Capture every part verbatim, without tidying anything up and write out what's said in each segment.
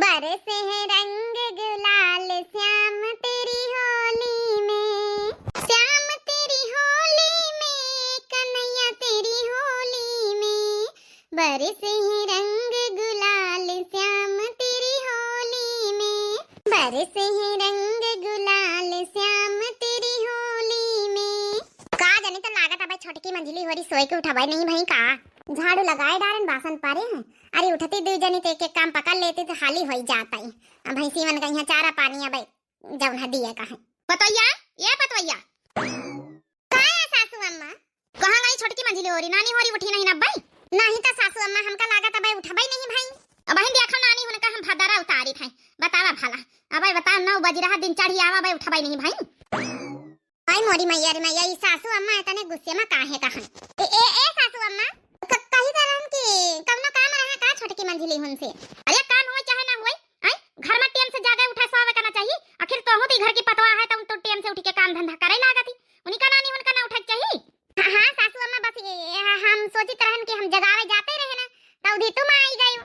बरसे हैं रंग गुलाल श्याम तेरी होली में, श्याम तेरी होली में, कन्हैया तेरी होली में। बरसे हैं रंग गुलाल श्याम तेरी होली में, बरसे हैं रंग गुलाल श्याम तेरी होली में। का जानी, त लागत अब छोटकी मंझली होरी सोए के उठबै नहीं भई का? झाड़ू लगाए डारेन, बासन पारे हैं। अरे उठती दुइ जनी त एक एक काम पकड़ लेती त हाली होई जात है। अब भैंसी मन का यहाँ चारा पानी अब जौन है दिए का है। पतोइया, ए पतोइया। का है सासू अम्मा? कहाँ गई छोटकी मंझली होरी? नानी होरी उठी नहीं न अब्बई? नहीं त सासू अम्मा, हमका लागत अबे उठबै नहीं भई। अबहिन देखो नानी हुनका हम भदरा उतारी थे। बतावा भला। अबे बताओ, नौ बज रहा, दिन चढ़ी आवा, अबे उठबै नहीं भई। आई मोरी मैया रे मैया, ई सासू अम्मा एतने गुस्से में काहे का हन? ए, ए, ए सासू अम्मा, क-, कही त रहन कि कवनो काम रहा का छोटकी मंझली हुन से? अरे काम होए चाहे ना होए, आई घर में टेम से जागे उठे सोवे का ना चाहिए। आखिर तोहू तो ई घर की पतवा है, तुम तो टेम से उठ के काम धंधा करे लागत ही। उनका नानी हुनका ना उठे चाहिए। हाँ, हाँ सासू अम्मा, बस ये, ये, हम सोचित रहन कि हम जगावे जाते रहे ना, तब भी तुम आई गई हो।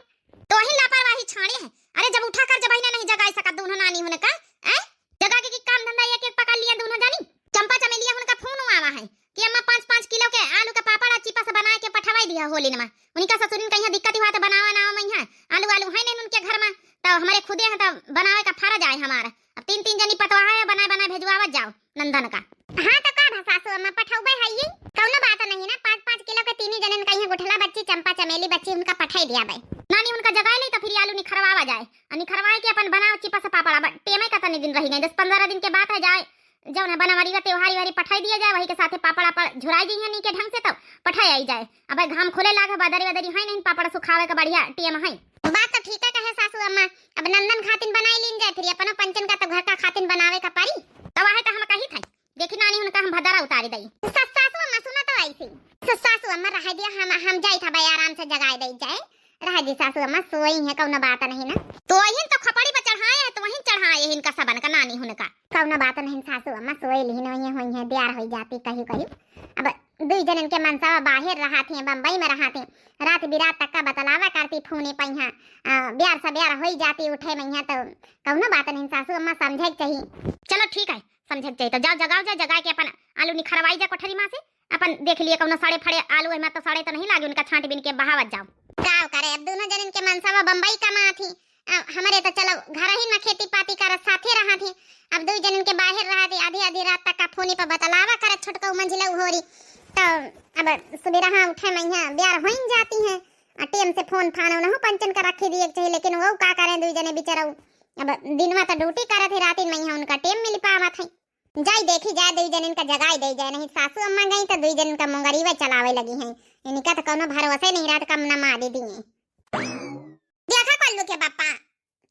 तो वही लापरवाही छाड़े है। अरे जब उठा कर जब ही ना नहीं जगाई सकत दोनों नानी हुनका, हैं? जगा के की काम धंधा एक एक पकड़ लिया दोनों जानी। चंपा चमेलिया हुनका फोन आवा है कि अम्मा पाँच पाँच किलो के आलू के पापड़ आ चिप्स बनाए के पठवाई दिया होली नमा। उनका ससुरिन कहीं दिक्कत हुआ तो बनावा ना मैं यहाँ आलू आलू है नहीं उनके घर में, तो हमारे खुदे हैं तो बनावे का फर्ज आए हमारा। अब तीन तीन जनी पतवा है, बनाए बनाए भेजवावत जाओ नंदन का। हाँ तो का भा सासू अम्मा, पठौबे है ये, कौनो बात नहीं ना। पाँच पाँच किलो के तीनी जनन कहीं गुठला बच्ची, चंपा चमेली बच्ची, उनका पठाई दिया बे। नानी उनका जगाए ले तो फिर आलू निखरवावा जाए, और निखरवाए के अपन बनाओ चिप्स पापड़। अब टेमे का तनी दिन रही गए, दस पन्द्रह दिन के बात है जाए, जौन है बनवरिया त्योहारी वारी पठाई दिया जाए, वही के साथे पापड़ आपड़ झुराई जइहे नी के ढंग से, तब पठाई आई जाए। अब घाम खोले लाग, बदरी वदरी है नहीं, पापड़ सुखावे का बढ़िया टेम है। बात तो ठीक है कहे सासू अम्मा, अब नंदन खातिन बनाई लीन जाए, फिर अपनो पंचन का तो घर का खातिन बनावे का पड़ी। तब आहे तो हम कही थे, देखी नानी उनका हम भदरा उतारी दई। स-, सासू अम्मा सुना तो ऐसी। स-, सासू अम्मा रह दिया, हम, हम जाई था भाई आराम से जगाए दई जाए। रह दी सासू अम्मा, सोई है, कौनो बात नहीं ना। तो वही तो खपड़ी पर चढ़ाए है, तो वही चढ़ाए है इनका सबन का नानी हुनका। कौनो बात नहीं सासू अम्मा, सोई लिहिन, वही होई है, ब्यार होई जाती कहीं कहीं। अब दुई जनन के मनसवा बाहर रहा थे, बम्बई में रहा थे, रात बिरात तक का बतलावा करती फोने पे यहाँ, अ, ब्यार से ब्यार होई जाती उठे में यहाँ, तो कौनो बात नहीं सासू अम्मा, समझे के चाहिए। चलो ठीक है, समझे के चाहिए तो जाओ जगाओ, जाओ जगा के अपन आलू निखरवाई जा कोठरी में से, अपन देख लिए कौनो सड़े फड़े आलू है, मैं तो सड़े तो नहीं लागे, उनका छांट बीन के बहावत जाओ। का करे, अब दोनों जनन के मनसवा बम्बई कमा थी, अ, हमरे तो चलो घर ही में खेती पाती करत साथे रहा थी। अब दुई जनन के बाहर रहा थी, आधी आधी रात तक का फोने पर बतलावा करत छोटका मंझिला होरी। तो अब सुबेरा हाँ उठे मैया ब्यार होइन जाती है, आ टेम से फोन फान उनहु पंचन का रखी दिए के चाहिए, लेकिन वो का करें दुई जने बेचारा। अब दिनवा तो ड्यूटी करत है, रातिन मैया उनका टेम मिल पावत है। जाई देखी जाए, दुई जनिन का जगाई दे जाए, नहीं सासू अम्मा गई तो दुई जनिन का मुंगरीवा चलावे लगी हैं। इनका तो कौनो भरोसे नहीं रहत, कम न मारी दिए। देखा कल्लू के पापा,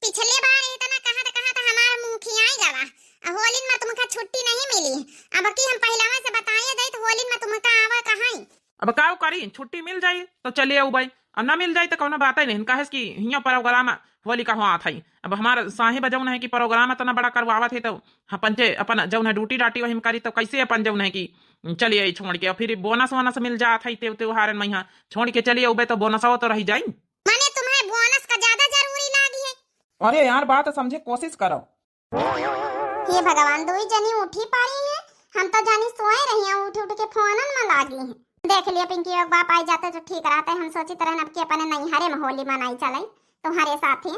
पिछले बार इतना कहा था, कहा था हमारा मुंह खियाई गवा, आ होलिन में तुमका छुट्टी नहीं मिली। अब की हम पहलवा से बताए दे तो होलिन में तुमका आवा कहाँ। अब का करी, छुट्टी मिल जाई तो चले आऊ भाई, और ना मिल जाई तो कौनो बात ही नहीं। काहे कि हियाँ प्रोग्राम होली का हुआ था। अब हमार साहेब जौन है कि प्रोग्राम इतना बड़ा करवावत है, तो हाँ, पंचे अपन जौन है ड्यूटी डाटी वही में करी, तो कैसे अपन जौन है कि चले आई छोड़ के, और फिर बोनस वोनस मिल जात है ते त्योहारन में यहाँ छोड़ के चले आउबे तो बोनसवा तो रह जाई। माने तुम्हें बोनस का ज्यादा जरूरी लागी है? अरे यार, बात समझे कोशिश करो। हे भगवान, दुई जनी उठी पारी है, हम तो जानी सोए रही हैं, उठ उठ के फोनन में लागी हैं। देख लिया पिंकी, एक बाप आई जाते तो ठीक रहते, हम सोचित रहन अब कि अपने नैहरे में होली मनाई चले तुम्हारे साथे।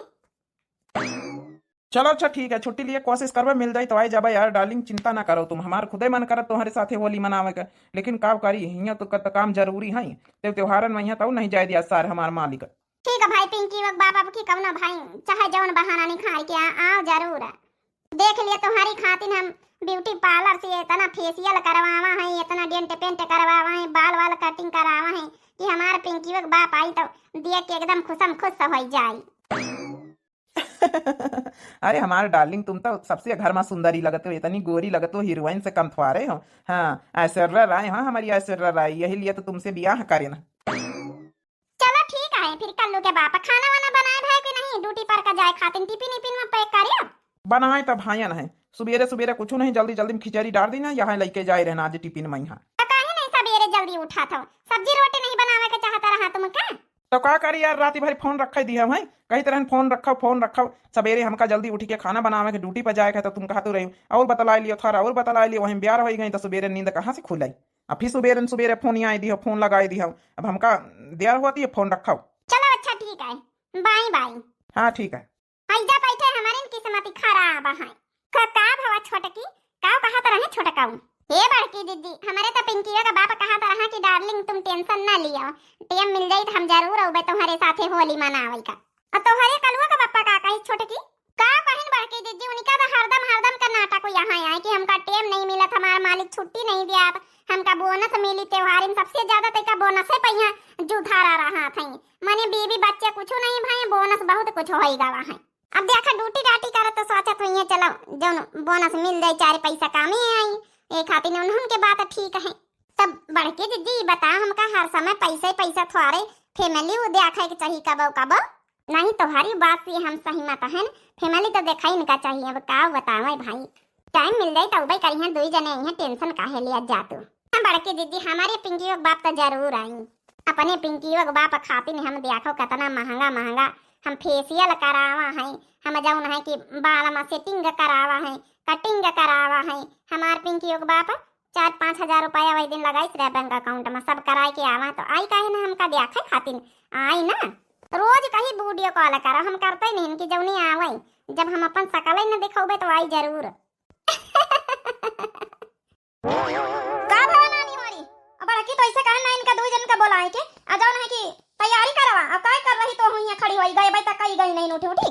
चलो अच्छा ठीक है, छुट्टी लिए कोशिश करबे, मिल जाई तो आई जाबे यार। डार्लिंग चिंता ना करो तुम, हमार खुदे मन करत तुम्हारे साथे होली मनावे के, लेकिन का करी, हियाँ तो क-, काम जरूरी है, ते त्योहारन में यहाँ तो नहीं जाए दिया सार हमार मालिक। ठीक है भाई पिंकी, वक बाप अब की कौनो भाई, चाहे जौन बहाना निकाल के आ, आओ जरूर। देख लिया तुम्हारी खातिन हम ब्यूटी पार्लर से इतना फेशियल करवावा है, इतना डेंट पेंट करवावा है, बाल वाल कटिंग करावा है कि हमार पिंकी वक बाप आई तो देख के एकदम खुशम खुश हो जाई। अरे हमार डार्लिंग, तुम तो सबसे घर में सुंदरी लगत हो, इतनी गोरी लगत हो, हीरोइन से कम थोड़े हो। हाँ, ऐश्वर्या राय, हाँ हमारी ऐश्वर्या राय, यही लिए तो तुमसे ब्याह करे ना। चलो ठीक है, फिर कल्लू के बाप खाना वाना बनाए भाई कि नहीं, ड्यूटी पर का जाए खातिन टिफिन इफिन में पैक करियो। बनाए तो भाइयन है, सुबेरे सुबेरे कुछ नहीं, जल्दी जल्दी में खिचड़ी डाल दी ना, यहाँ लेके जाए रहना आज टिफिन में यहाँ। तो काहे नहीं सबेरे जल्दी उठा था, सब्जी रोटी नहीं बनावे के चाहता रहा तुम का? तो का करी यार, राती भरी फोन रखे दिया है, कही तरह फोन रखो, फोन रखो। सबेरे हमका जल्दी उठी के खाना बनावे के, ड्यूटी पर जाए के, तो तुम कहत रही और बतलाई लियो थारा, और बतलाई लियो, वहीं ब्यार होई गई, तो सुबेरे नींद कहाँ से खुलाई? अब फिर सुबेरे सुबेरे फोन आई दियो, फोन लगाई दियो, अब हमका देर होती है, फोन रखो। चलो अच्छा ठीक है, बाय बाय। हाँ ठीक है। हैजा बैठे हमरे किस्मत खराब है। का, का भवा छोटकी, का कहत रहे छोटकाऊ? हे बड़की दीदी, हमरे तो पिंकिया का बाप कहत रहा कि डार्लिंग तुम टेंशन ना लियो, टेम मिल जाई तो हम जरूर अउबे तुम्हारे साथे होली मनावे का। और तोहरे कलुआ का पप्पा का कही छोटकी? का कहिन बड़की दीदी, उनका तो हरदम हरदम का नाटक यहाँ आए कि हमका टेम नहीं मिलत, हमार मालिक छुट्टी नहीं दिया, हमका बोनस मिली त्योहार में, सबसे ज्यादा तो का बोनस है पहिया जुधारा रहा था। मने बीवी बच्चे कुछ नहीं भाई, बोनस बहुत कुछ होई गवा है। अब देखा ड्यूटी डाटी करत तो सोचत हुई है, चलो जौन बोनस मिल जाए, चार पैसा कामे आई, ये खातिर उन्हन के बात ठीक है। तब बड़की दीदी बता, हमका हर समय पैसे पैसा थोड़े, फैमिली वो देखे के चाहिए कबो कबो। नहीं, तोहरी बात से हम सहमत हन, फैमिली तो देखा इनका चाहिए। अब का बतावे भाई, टाइम मिल जाए तो उबे करिहन, दुई जने अइहन, टेंशन काहे लिया जा तू? हम बड़की दीदी, हमारे पिंकियो के बाप तो जरूर आई। अपने पिंकियो के बाप खातिर हम देखो कितना महंगा महंगा हम फेशियल करावा है, हम जौन है कि बाल में सेटिंग करावा है, कटिंग करावा है। हमार पिंकियो के बाप चार पाँच हजार रुपया वही दिन लगाइस रहे बैंक अकाउंट में, सब कराए के आवा तो आई काहे ना हमका देखे खातिर, आई ना। रोज कहीं वीडियो कॉल करो, हम करते नहीं इनकी जौनी आवे, जब हम अपन शकल ही न दिखौबे तो आई जरूर। का भवा नानी होरी? अब बड़की तो ऐसे कहन ना इनका दू जन का बोलाए के, आ जौन है कि तैयारी करवा। अब काय कर रही तो हुई खड़ी होई, गए भाई तक कई गई नहीं उठी उठी।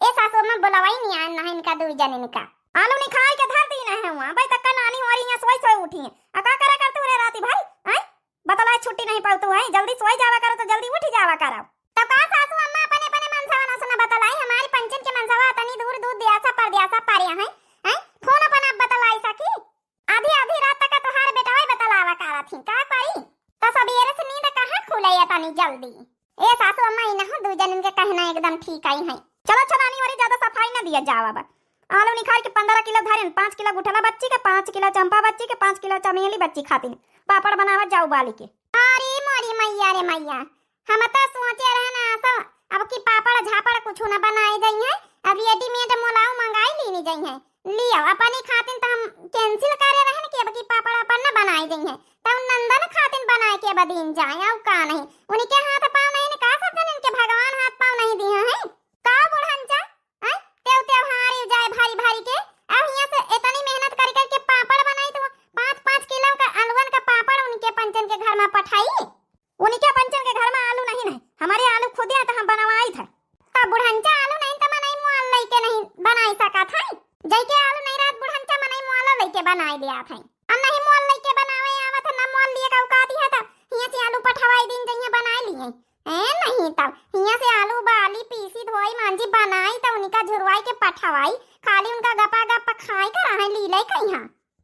ए सासू अम्मा, बोलावाई नहीं आन ना इनका दू जन इनका। आलू निखाई के धर दी ना है हुआ, भाई तक का नानी होरी यहाँ सोई सोई उठी है। आ का करे करतू रे राती भाई? हैं? बतलाए छुट्टी नहीं पावतू है, जल्दी सोई जावा करो तो जल्दी उठी जावा करो। तो का सासू अम्मा अपने अपने मनसवा ना सुना बतलाई, हमारी पंचन के मनसवा तनी दूर दूर दियासा परदियासा पारिया है, हैं? फोन अपन आप बतलाई सकी, आधी आधी रात तक तोहार बेटवा ही बतलावा करा थी, का करी? तो सबेरे से नींद कहाँ खुले या तनी जल्दी? ए सासू अम्मा, इनहु दू जनन के कहना एकदम ठीक आई है। चलो अच्छा नानी वाली ज्यादा सफाई ना दिया जावा बा। आलू निखार के पन्द्रह किलो धरेन, पाँच किलो गुठला बच्ची के, पाँच किलो चंपा बच्ची के, पाँच किलो चमेली बच्ची खातिर पापड़ बनावा जाऊ बाली के। अरे मोरी मैया रे मैया, हम तो सोचे रहन आसो अब की पापड़ झापड़ कुछ न बनाए जाई है, अब रेडीमेड मोलाऊ मंगाई लीनी जाई है। लियो अपनी खातिन तो हम कैंसिल करे रहन कि अब की पापड़ अपन न बनाए जाई है, तो उन नंदन खातिन बनाए के बदीन जाए। और का नहीं, उनके हाथ पाँव नहीं न का सब जनन के भगवान हाथ पाँव नहीं दिया है का बुढ़न जा? हैं? तेव त्योहार यू जाए भारी भारी के, अब हियाँ से इतनी मेहनत करी करके पापड़ बनाई तो पाँच पाँच किलो का आलूवन का पापड़ उनके पंचन के घर में पठाई। उनके पंचन के घर में आलू नहीं है, हमारे आलू खुदे है तो हम बनवाई थे। तब बुढ़ंचा आलू नहीं तो मनई मुआल लइके नहीं बनाई सकत है, जइके आलू नहीं रहत बुढ़ंचा मनई मुआल लइके बनाई लिया थे। अब नहीं मुआल लइके बनावे आवत है, ना मुआल लिए का औकात है, तो हियाँ से आलू पठवाई दिन जइया बनाई लिए। ए, नहीं तब हियाँ से आलू बाली, पीसी, धोई, मांजी, बनाई, तब उनका झुरवाई के पठवाई, खाली उनका गपा गप खाए का रहे, लीले कहिया।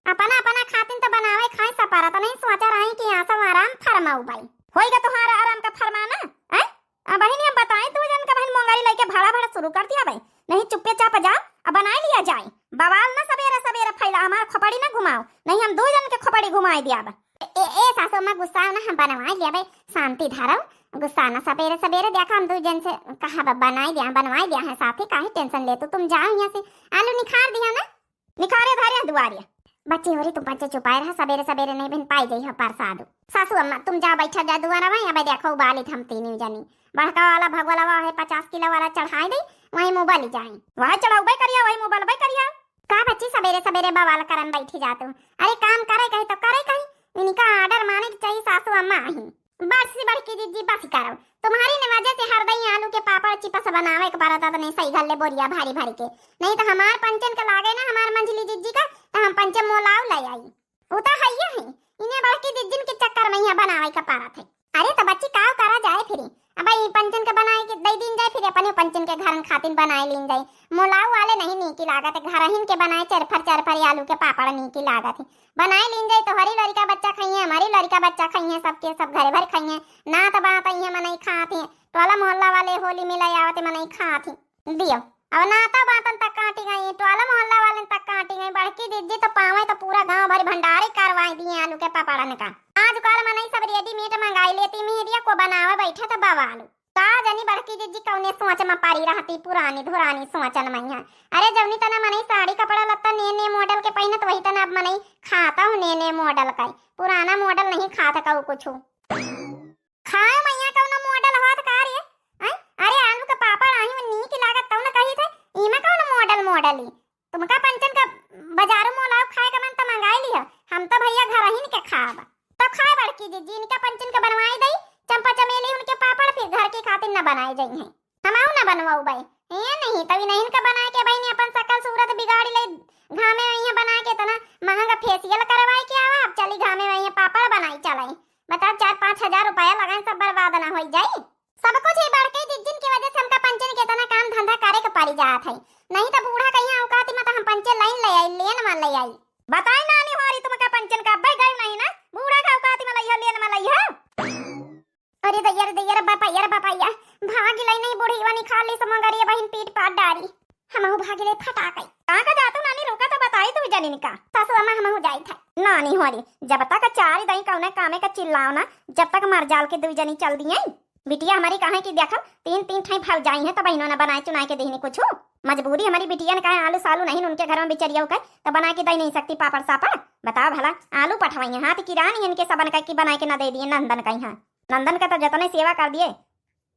अपना, अपना खातिन तो बनावे खाए सपारा, तो नहीं सोचा रही कि यहाँ सब आराम फरमाऊ बाई। होई गा तुम्हारा आराम का फरमाना, हैं? अब बहिन हम बताएं, दू जन का बहिन मोंगारी लेके भाड़ा भाड़ा शुरू कर दिया बाई, नहीं चुप्पे चाप जाओ, अब बनाए लिया जाए। बवाल ना सबेरे सबेरे फैला, हमार खोपड़ी ना घुमाओ, नहीं हम दू जन के खोपड़ी घुमाई दिया बा। ए, ए, ए, सासू अम्मा, गुस्सा ना, हम बनवाए लिया बे, शांति धरो, गुस्सा ना। सबेरे सबेरे देखा, हम दू जन से कहा बा, बनाए दिया, बनवाए दिया है साथी, काहे टेंशन ले तू, तुम जाओ यहाँ से, आलू निखार दिया ना, निखारे धरे दुआरे। बच्ची होरी, तुम पंचे चुपाए रहा, सबेरे सबेरे नहीं बन पाई जाई हो प्रसाद। सासू अम्मा, तुम जाओ बैठा जा दुआरा में, अब देखो उबाली हम तीनों जनी, बड़का वाला भगोलवा है पचास किलो वाला चढ़ाई दे, वहीं मुँह बली जाए। वहाँ चढ़ाऊ बे करिया, वहीं मुँह बल बे करिया। का बच्ची सबेरे सबेरे बवाल करन बैठी जा तू? अरे काम करे कही तो करे कही, इनका ऑर्डर माने के चाहिए सासू अम्मा आही। बस बड़की दीदी बस करो, तुम्हारी न वजह से हर दई आलू के पापड़ चिप्स बनावे के पड़ता तो नहीं सही घर ले बोरिया भारी भारी के, नहीं तो हमार पंचन के लागे ना हमार मंझली दीदी का, तो हम पंचे मोलाव ले आई। उ तो हइये है, इन्हें बड़की दीदिन के चक्कर में यहाँ बनावे का पड़त है। अरे तो बच्ची काव करा जाए फिर, अब ई पंचन के बनाए के दे दीन जाए, फिर अपने पंचन के घरन खातिन बनाए लीन जाए। मोलाऊ वाले नहीं नीकी लागत है, घरहिन के बनाए चरफर चरफर आलू के पापड़ नीकी लागत है। बनाए लीन जाए, तोहरी लड़का बच्चा खाइए, हमारी लड़का बच्चा खाइए, सबके सब घरे भर खाइए। ना तो बात है मनई खात है, टोला मोहल्ला वाले होली मिला आवत है मनई खात है। दियो। अब नाता बातन तक काटी गई, टोला मोहल्ला वाले तक काटी गई। बड़की दीदी तो पावे तो पूरा गांव भरी भंडारी करवाई दिए आलू के पापड़न का। आ आजकल मनई सब readymade मंगाई लेती, मेहरिया को बनावे बैठे तो बवाल। का जानी बड़की जिज्जी कौने सोच में पड़ी रहती, पुरानी धुरानी सोचन में है। अरे जौनी तना मनई साड़ी कपड़ा लत्ता नए नए model के पहिनत, वही तना अब मनई खाता हो नए नए model का। पुराना model नहीं खात कऊ कुछ। खाए मैया कौनो model होत का रे? हैं? अरे आलू के पापड़ आही में नीक लागत तौ न कही थे, इमे कौनो model model ही। तुमका पंचन का बाजारू मोलाव खाए का मन त मंगाई लिह, हम तो भैया घर ही के खाब। तो खाए बड़की जिज्जी, इनका पंचन का बनवाई दई, चंपा चमेली उनके पापड़ फिर घर की खातिर न बनाए जाई हैं। हमहू न बनवाऊ बाई। ए नहीं, तभी नहीं इनका बनाए के बहिनी अपन सकल सूरत बिगाड़ी ले, घामे में यहाँ बना के इतना महंगा facial करवाए के आवा, अब चली घामे में यहाँ पापड़ बनाई चलाई। बताओ, चार पाँच हजार रुपया लगाए, सब बर्बाद ना होई जाई। सब कुछ ही बड़के जिज्जिन की वजह से हमका पंचन के इतना काम धंधा करे के पड़ी जात है, नहीं तो बूढ़ा कहीं औकात में तो हम पंचे लाइन ले आई, लेन में ले आई। बताई नानी होरी, तुमका पंचन का अब्बे गई नहीं ना, बूढ़ा का औकात में लइहा, लेन में लइहा। अरे दैया रे दैया रे बापैया रे बापैया, भागी लाई नहीं बूढ़ी वाली खाली समगरिया बहिन पीट पाट डारी। हमहू भागी ले फटाकई। कहाँ का जातू नानी, रोका तो बताई तू जनिन का। सासू अम्मा हमहू जाई था। नानी होरी, जब तक चार दई कौने कामे का चिल्लाओ ना, जब तक मर जाल के दुई जनी चल दिए। बिटिया हमारी कहे कि देखो, तीन तीन ठाई भौजाई हैं, तब इन्होंने बनाए चुनाए के देहनी कुछ। मजबूरी हमारी बिटिया ने कहे आलू सालू नहीं उनके घर में बिचरिया के, तो बना के दई नहीं सकती पापड़ सापड़। बताओ भला, आलू पठवाई हैं, हाथ की रानी इनके सबन का की बनाए के ना दे दिए नंदन का यहाँ। नंदन का तो जतने सेवा कर दिए,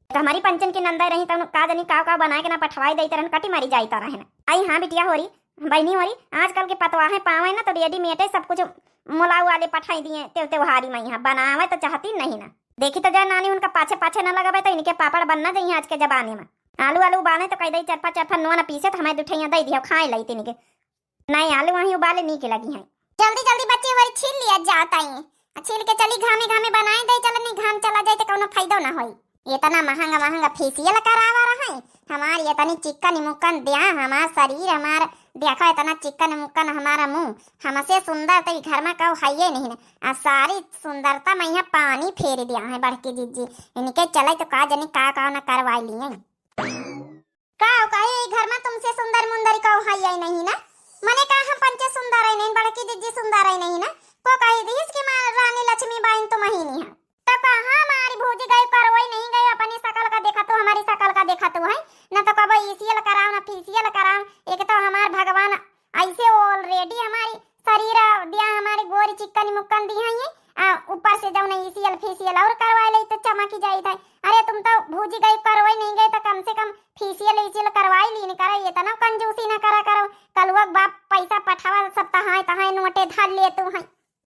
तो हमारी पंचन की नंदा रही, तब का जानी काव काव बनाए के ना पठवाई देते रहन, कटी मरी जाई तारा है ना। आई हाँ बिटिया होरी, बहिनी होरी, आजकल के पतवाहे पावे ना तो readymade सब कुछ मोलाऊ वाले पठाई दिए, तेव त्योहारी में यहाँ बनावे तो चाहती नहीं ना। देखी तो जाए नानी उनका पाछे पाछे ना लगावे तो इनके पापड़ बनना चाहिए आज के जमाने में। आलू आलू उबाले तो कह दे चरफा चरफा नोन पीसे तो हमें दुठैया दे दिया खाए लाई तीन के। नहीं, आलू वहीं उबाले नीक लगी हैं। जल्दी जल्दी बच्चे वरी छील लिया जाता ही। आ छील के चली घामे घामे बनाए दे, चल नहीं घाम चला जाए तो कौनो फायदो ना होई। इतना महंगा महंगा facial करावा रहा है, हमार इतनी चिकन मुकन द्या, हमार शरीर हमार देखो इतना चिकन मुकन हमारा मुंह, हमसे सुंदर तो ई घर में कऊ हइये नहीं ना। आ सारी सुंदरता में यहाँ पानी फेर दिया है बड़की जिज्जी, इनके चले तो का जानी का का ना करवाई लिए। का कहे, ई घर में तुमसे सुंदर मुंदर कऊ हइये नहीं ना? मने का हम पंचे सुंदर है नहीं, बड़की जिज्जी सुंदर है नहीं ना? को कही दिहिस कि माँ रानी लक्ष्मी बाइन तुम ही नहीं है। तो कहाँ हमारी भूजी गई करवई नहीं गई, अपनी शकल का देखा तू, हमारी शकल का देखा तू है ना, तो कबो ईसीएल कराओ ना फीसीएल कराओ। एक तो हमार भगवान ऐसे already हमारी शरीर दिया, हमारी गोरी चिकन मुक्कन दी है ये, आ, ऊपर से जौन ईसीएल फीसीएल और करवा ले तो चमकी जाई था। अरे तुम तो भूजी गई करवई नहीं गई तो कम से कम फीसीएल ईसीएल करवाई लीन करे, इतना कंजूसी ना करा करो। कलुआ के बाप पैसा पठावा सब तहाए तहाए नोटे धर ले तू है।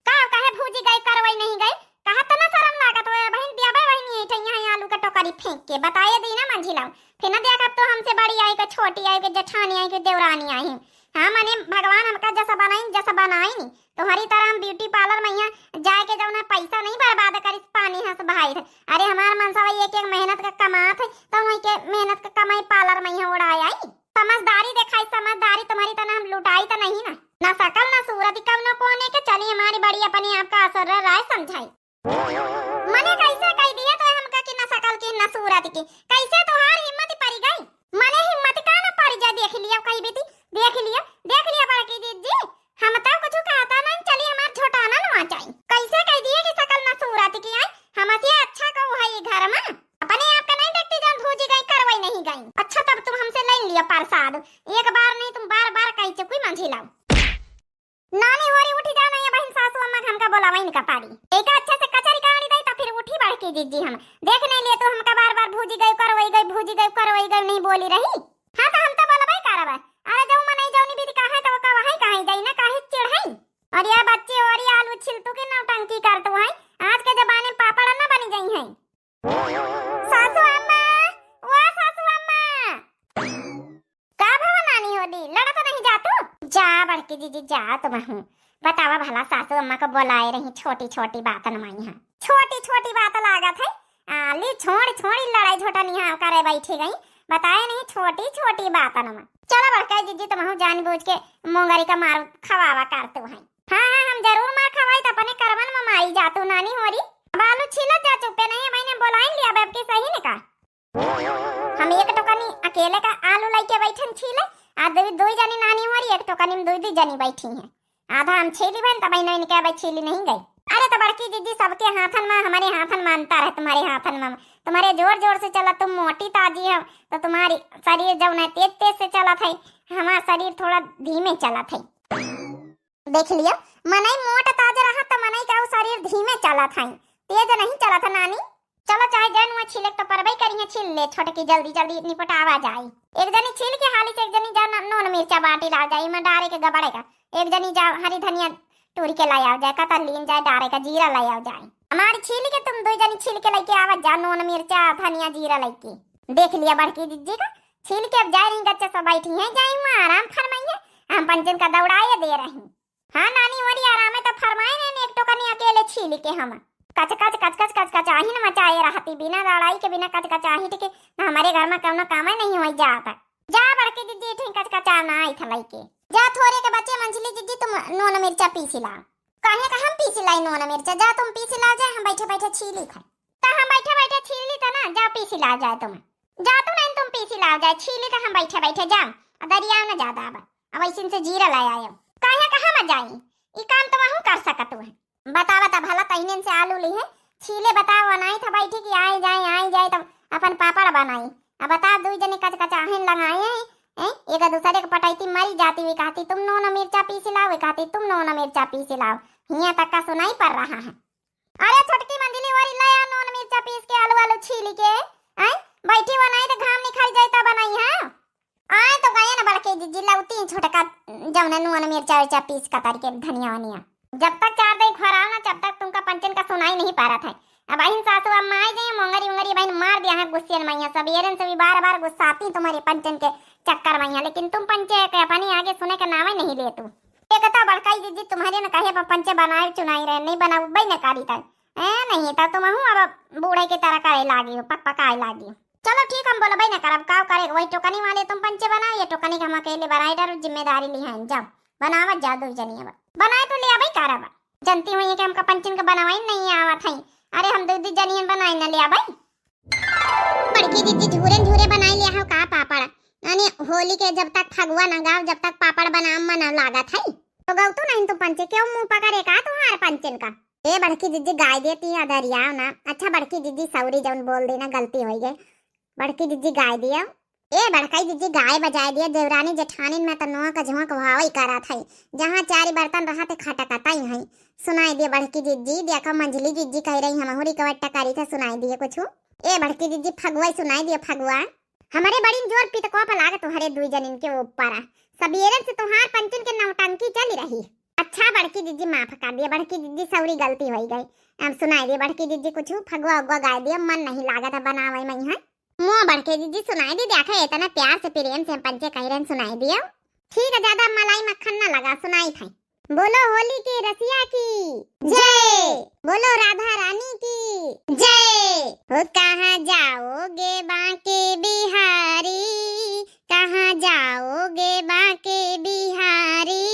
का कहे भूजी गई करवई नहीं गई, कहा तना शरम लागत होए बहिन, दियाबे बहिन ये ठैया है आलू का टोकरी फेंक के बताए दी ना मंझिलाऊ। फिर ना देख अब तो हमसे बड़ी आई के छोटी आई के जेठानी आई के देवरानी आई। हाँ मने भगवान हमका जैसा बनाइन जैसा बनाइन, तुम्हारी तरह हम beauty parlour में यहाँ जाए के जौन है पैसा नहीं बर्बाद करिस पानी हंस बहाई थे। अरे हमार मनसा भाई एक एक मेहनत का कमात है तो वही के मेहनत का कमाई parlour में यहाँ उड़ाए आई। समझदारी दिखाई समझदारी, तुम्हारी तरह हम लुटाई तो नहीं ना। ना शकल ना सूरत कौनो कोने के चली हमारी बड़ी अपने आप का असर राय समझाई। मने कैसे कह दिया तो हमका कि ना शकल की ना सूरत की, कैसे तोहार हिम्मत पड़ी गई? मने हिम्मत का ना पड़ी जा, देख लिया कही बीती, देख लिया, देख लिया बड़की दीदी जी, हम तो कुछ कहता नहीं, चली हमार झोटाना ना जाई। कैसे कह दिए कि शकल ना सूरत की आई, हमसे अच्छा कहू है ये घर में, अपने आप का नहीं देखती जौन भूजी गई करवई नहीं गई। अच्छा तब तुम हमसे ले लिया प्रसाद, एक बार नहीं तुम बार बार कह चुकी मंझिलाऊ। नानी होरी उठी जाओ, नहीं बहिन सासू अम्मा के हमका बोलावा इनका पारी। एक अच्छा से कचरी काढ़ी दई तो फिर उठी बड़की जिज्जी हम। देख नहीं लिए तो हमका बार बार भूजी गई करवई गई, भूजी गई करवई गई नहीं बोली रही। हाँ तो हम तो बोलबे करब। अरे जऊ मनई जौनी विधि कहे तो वो का वही कहे जाई ना काहे चिढ़ई। और ये बच्चे और ये आलू छिलतू के नौटंकी करतू है। आज के जमाने में पापड़ ना बनी जाई है। सासू अम्मा, ओ सासू अम्मा। का भवा नानी होरी, लड़त नहीं जा तू? जा बड़की जीजी जा तुमहू। बतावा भला सासू अम्मा को बोलाए रही छोटी छोटी बातन में यहाँ। छोटी छोटी बात लागत है। आली छोड़ छोड़ी लड़ाई झोटा निहा करे बैठी गई। बताए नहीं छोटी छोटी बातन में। चलो बड़का जीजी तुमहू जान बूझ के मोंगरी का मार खवावा करतू है। हाँ, हाँ, हम जरूर मार खवाई त अपने करवन में माई जातू नानी होरी। अब आलू छीलत जा चुपे नहीं, मैंने बोलाइन लिया अब की सही ने का। हम एक टोकनी अकेले का आलू लेके बैठन छीले, आ दो, दो जनी नानी होरी एक टोकनी में दो, दो जनी बैठी हैं। आधा हम छीली बन तब इन्हें इनके अब छीली नहीं गई। अरे तो बड़की जिज्जी, सबके हाथन मा, हमरे हाथन मा अंतर है, तुम्हरे हाथन मा, तुम्हरे जोर जोर से चलत, तुम मोटी ताजी हो, तो तुम्हारी शरीर जौन है तेज तेज से चलत है, हमार शरीर थोड़ा धीमे चलत है। देख लियो, मनई मोट ताज रहा तो मनई का उ शरीर धीमे चलत है, तेज नहीं चलत है नानी। चलो चाहे जैन हुआ छीले तो परबई करिहे, छील ले छोटकी, जल्दी जल्दी निपटावा जाई। एक जनी छील के हाली से एक जनी जा न-, नून मिर्चा बाटी लाव जाई, इमा डारे के गबड़े का। एक जनी जा हरी धनिया टूर के लायाव जाए, कतर लीन जाए डारे का, जीरा लायाव जाए। हमारी छील के तुम दुई जनी छील के लइके आवत जा, नून मिर्चा धनिया जीरा लइके। देख लिया बड़की जिज्जी का, छील के अब जाए रही गच्चा सब बैठी हैं, जाई हुआ आराम फरमाइए, हम पंचन का दौड़ाए दे रही। हाँ नानी, वरी आरामे त फरमाए ने, एक टोकनी अकेले छील के हम। कच कच, कच कच, कच कच आहिन मचाए रहती, बिना लड़ाई के, बिना कच कच आहिट के, ना हमरे घर मा कौनो कामे नहीं होई जात। जा बड़की जिज्जी, ठीक कच कच आ ना आई था लइके। जा थोरे के बचे मंझली जिज्जी, तुम नून मिर्चा पीसी लाव। काहे का हम पीसी लाई नून मिर्चा? जा तुम पीसी लाव, जा हम बैठे बैठे छीली खाई। त हम बैठे बैठे छीली त ना, जा पीसी लाव जाए तुम। जा तू नहीं, तुम पीसी लाव जाए, छीली त हम बैठे बैठे जाम। आ दरियाव न ज्यादा अब, अब ऐसिन से जीरा ले आयो। काहे कहाँ म जाई? ई काम तुम अहू कर सकत हो। बतावा त भला तहिनेन से आलू ली है, छीले बतावा, नहीं था बैठी कि आई जाए, आई जाए, तब अपन पापड़ बनाई। अब बता, दुई जने कच कच आहिन लगाए हैं, हैं? एक दूसरे के पटैती मरी जाती हुई कहती, "तुम नून मिर्चा पीसी लाव," हुई कहती, "तुम नून मिर्चा पीसी लाव।" हियाँ तक का सुनाई पड़ रहा है। अरे छोटकी मंझली, वरी ले आ नून मिर्चा पीस के, आलू आलू छीली के, हैं? बैठी बनाई तो घाम निकल जाए तब बनाई है। आए तो गए ना बड़की जिज्जी, लौती छोटका जौन नून मिर्चा उर्चा पीस कतर के धनिया वनिया। जब तक चार दिन खोराव ना, जब तक तुमका पंचन का सुनाई नहीं पारत है। अब बहिन सासू अम्मा आई जाए, मोंगरी उंगरी बहिन मार दिया है गुस्सेन मैया, सबेरन से भी बार बार गुस्साती तुम्हरे पंचन के चक्कर मैया, लेकिन तुम पंचे के अपनी आगे सुने के नामे नहीं ले तू। एक तो बड़काई जिज्जी तुम्हरे न कहे पर पंचे बनाए चुनाई रहे, नहीं बनाऊ बई न करी तक। ए नहीं तो तुम हूँ अब बूढ़े की तरह करे लागी हो, पक पकाए लागी। चलो ठीक, हम बोलबे न करब, का करे, वही टोकनी वाले तुम पंचे बनाओ, ये टोकनी के हम अकेले बनाए डारू, जिम्मेदारी लिहान। जाओ बनावत जाओ दो जनी, अब बनाए तो ले आबे करब। जनती हुई है कि हमका पंचन के बनावाई नहीं आवत है। अरे हम दो दो जनियन बनाए न ले आबे। बड़की जिज्जी झूरे झूरे बनाई लिया हो का पापड़? यानी होली के जब तक फगुआ न गाओ, जब तक पापड़ बनाम मन लागत है। तो गौ तो नहीं तुम पंचे, क्यों मुंह पकड़े का तुहार पंचन का? ए बड़की जिज्जी गाय देती है दरियाव ना। अच्छा बड़की जिज्जी सौरी जौन बोल देना गलती होई गई। बड़की जिज्जी गाय दिया। ए बड़काई जिज्जी गाय बजाय दिया, देवरानी जेठानिन में त नोक झोंक भावई करत है। जहाँ चारी बर्तन रहत है खटकतई है। सुनाई दिया बड़की जिज्जी, देखा मंझली जिज्जी कह रही हमहू रिकवट्टा करी थे, सुनाई दिए कुछ। ए बड़की जिज्जी फगुआ सुनाई दिया फगुआ। हमरे बड़िन जोर पितकोप लाग तुहरे दुई जनिन के ऊपर। सबेरन से तुहार पंचन के नौटंकी चली रही। अच्छा बड़की जिज्जी माफ कर दिया, बड़की जिज्जी सौरी गलती होई गई। अब सुनाई दिया बड़की जिज्जी कुछ फगुआ उगुआ गाय दिया, मन नहीं लागत है बनावे में है। मुआ बड़के जिज्जी सुनाई दी, देखा इतना प्यार से प्रेम से हम पंचे कह रहे हैं, सुनाई दियो। ठीक है, ज्यादा मलाई मक्खन ना लगा, सुनाई था। बोलो होली के रसिया की जय, बोलो राधा रानी की जय। हो कहाँ जाओगे बांके बिहारी, कहाँ जाओगे बांके बिहारी,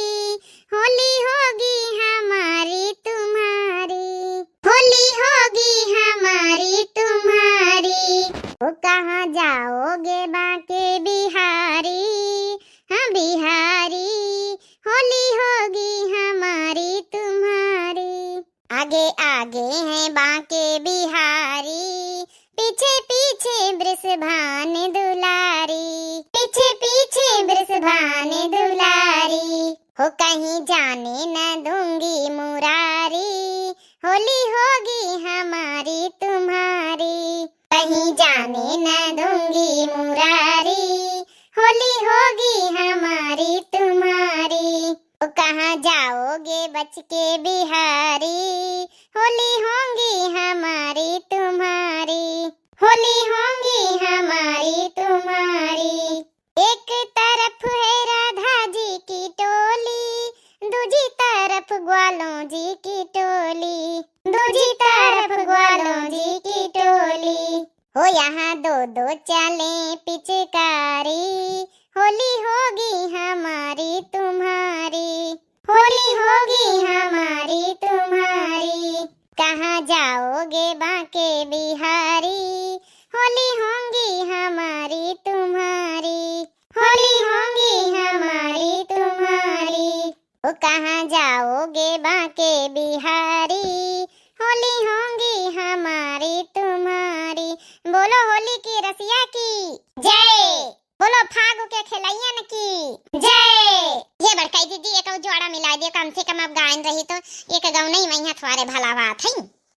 होली होगी हमारी तुम्हारी, होली होगी हमारी तुम्हारी। ओ कहाँ जाओगे बांके बिहारी, हाँ बिहारी, होली होगी हमारी तुम्हारी। आगे आगे हैं बांके बिहारी, पीछे पीछे वृषभान दुलारी, पीछे पीछे वृषभान दुलारी। हो कहीं जाने न दूंगी मुरारी, होली होगी हमारी तुम्हारी। कहीं जाने न दूंगी मुरारी, होली होगी हमारी तुम्हारी। ओ कहाँ जाओगे बच के बिहारी, होली होंगी हमारी तुम्हारी, होली होंगी हमारी तुम्हारी। एक तरफ है राधा जी की टोली, दूजी तरफ ग्वालों जी की टोली, दूजी तरफ ग्वालों जी की टोली। हो यहाँ दो दो चले पिचकारी, होली होगी हमारी तुम्हारी, होली होगी हमारी कहाँ जाओगे बांके बिहारी, होली होंगी हमारी तुम्हारी। बोलो होली के रसिया की जय। बोलो फागु के खेलैयन की जय। ये बड़काई दीदी, एक और जोड़ा मिला दियो, कम से कम अब गायन रही तो एक गौनई मइहाँ थोड़े भला बात है।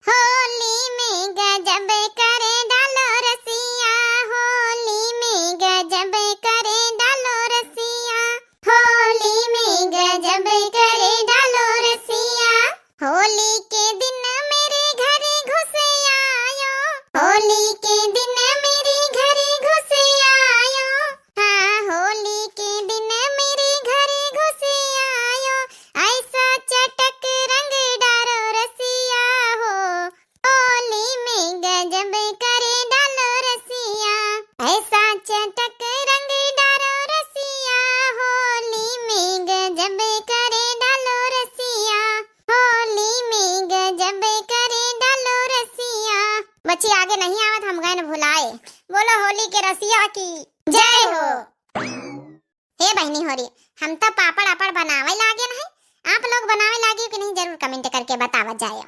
होली में गजब करे डालो रसिया, होली में गजब करे डालो रसिया, होली में गजब करे डालो रसिया। होली के दिन मेरे घर घुस आयो, होली के दिन मेरे घर घुस आयो, हाँ, होली के दिन मेरे घर घुस आयो, ऐसा चटक रंग डारो रसिया हो, होली में गजब करे डालो रसिया, ऐसा चटक रंग डालो रसिया, होली में गजब करे डालो रसिया, होली में गजब करे डालो रसिया। बच्ची आगे नहीं आवत, हम गए न भुलाए। बोलो होली के रसिया की जय हो। हे बहिनी होरी, हम तो पापड़ आपड़ बनावे लागे न है, आप लोग बनावे लागे कि नहीं, जरूर comment करके बतावत जाए।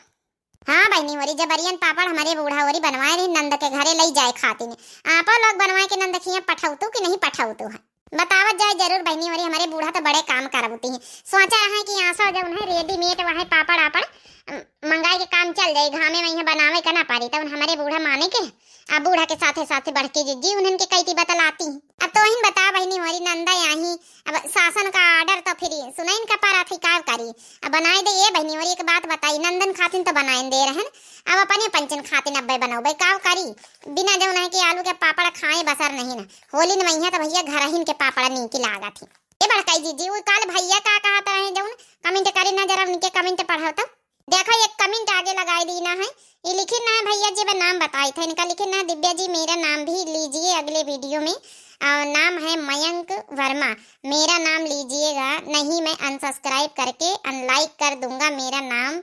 हाँ बहिनी होरी, जबरियन पापड़ हमरे बूढ़ा होरी बनवाए रही नंद के घरे लई जाए खातिर। आपो लोग बनवाए के नंद खिया पठौतू कि नहीं पठौतू है, बतावत जाए जरूर बहिनी होरी। हमरे बूढ़ा तो बड़े काम करवती हैं, सोचा रहे कि आसो जौन है readymade वहाँ पापड़ आपड़, अम, मंगाए के काम चल जाए, घामे में यहाँ बनावे का ना पारी, तब हमरे बूढ़ा माने के, आ बूढ़ा के साथे साथे बड़की जिज्जी उन्हन के कई ती बतलाती। अब तोहिन बता बहिनी होरी, नंदा आही, अब सासन का order तो फिर सुनाइन का पारा थी, का करी। अब बनाए दे, ए बहिनी होरी, एक बात बताई, नंदन खातिन तो बनाइन दे रहन, अब अपने पंचन खातिन अब्बे बनौबे, का करी। बिना जौन है कि आलू के पापड़ खाए बसर नहीं ना। होली न मइहाँ तो भैया घरहिन के पापड़ नीक लागत ही। ए बड़काई जिज्जी, उ काल भैया का कहत रहे जौन, comment करी ना जरा, उनके comment पढ़ो तो। देखो, एक comment आगे लगाए दी ना है, ये लिखिन ना है भैया जी, मैं नाम बताई था इनका, लिखिन ना है, दिव्या जी, मेरा नाम भी लीजिए अगले video में। और नाम है मयंक वर्मा, मेरा नाम लीजिएगा नहीं, मैं unsubscribe करके unlike कर दूंगा, मेरा नाम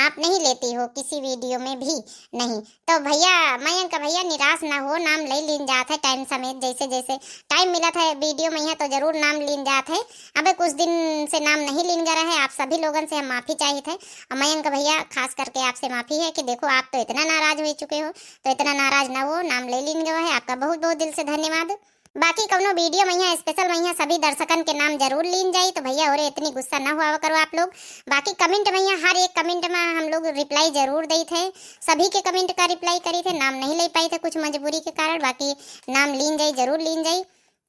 आप नहीं लेती हो किसी video में भी नहीं। तो भैया, मयंक भैया, निराश ना हो, नाम ले लीन जात है time समेत, जैसे जैसे time मिलत है video में यहाँ तो जरूर नाम लीन जात है। अबे कुछ दिन से नाम नहीं लीन गा रहे, आप सभी लोगन से हम माफी चाहित है। और मयंक भैया, खास करके आपसे माफी है कि देखो, आप तो इतना नाराज हो चुके हो, तो इतना नाराज ना हो, नाम ले लीन गवा है, आपका बहुत बहुत दिल से धन्यवाद। बाकी कौनो video मइहाँ special मइहाँ सभी दर्शकन के नाम जरूर लीन जाई, तो भैया होरे इतनी गुस्सा ना हुआ करो आप लोग। बाकी comment मइहाँ हर एक comment में हम लोग reply जरूर देत है, सभी के comment का reply करी थे, नाम नहीं ले पाई थे कुछ मजबूरी के कारण, बाकी नाम लीन जाई, जरूर लीन जाई।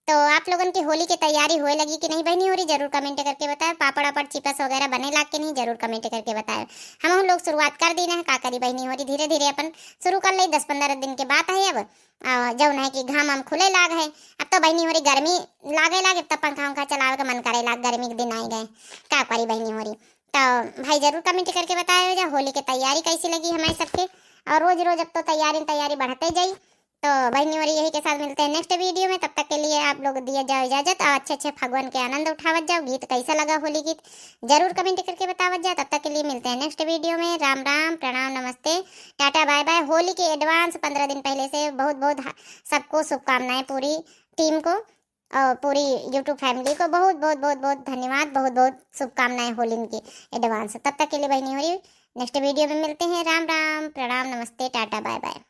तो आप लोगन की होली की तैयारी होए लगी कि नहीं बहिनी होरी, जरूर comment करके बताए। पापड़ वापड़ चिपस वगैरह बने लाग के नहीं, जरूर comment करके बताए। हम लोग शुरुआत कर दी ना, का करी बहिनी होरी, धीरे धीरे अपन शुरू कर ले, दस पन्द्रह दिन के बात है अब। आ, जौन है कि घाम हम खुले लाग है, अब तो बहिनी होरी गर्मी लागे लाग, अब तो पंखा उंखा चलावे का मन करे लाग, गर्मी के दिन आए गए, का करी बहिनी होरी। तो भाई जरूर comment करके बताए जा होली की तैयारी कैसी लगी हमारे सबके। और रोज रोज अब तो तैयारी तैयारी बढ़ते जाई। तो बहिनी होरी यही के साथ मिलते हैं next video में, तब तक के लिए आप लोग दिए जाओ इजाजत और अच्छे अच्छे फगुअन के आनंद उठावत जाओ। गीत कैसा लगा होली गीत जरूर comment करके बतावत जाओ। तब तक के लिए मिलते हैं next video में। राम राम, प्रणाम, नमस्ते, टाटा, bye bye। होली के advance पन्द्रह दिन पहले से बहुत बहुत हा-, सबको शुभकामनाएं पूरी team को और पूरी YouTube family को बहुत बहुत बहुत बहुत धन्यवाद, बहुत बहुत शुभकामनाएं होली की advance। तब तक के लिए बहिनी होरी next video में मिलते हैं। राम राम, प्रणाम, नमस्ते, टाटा, bye bye।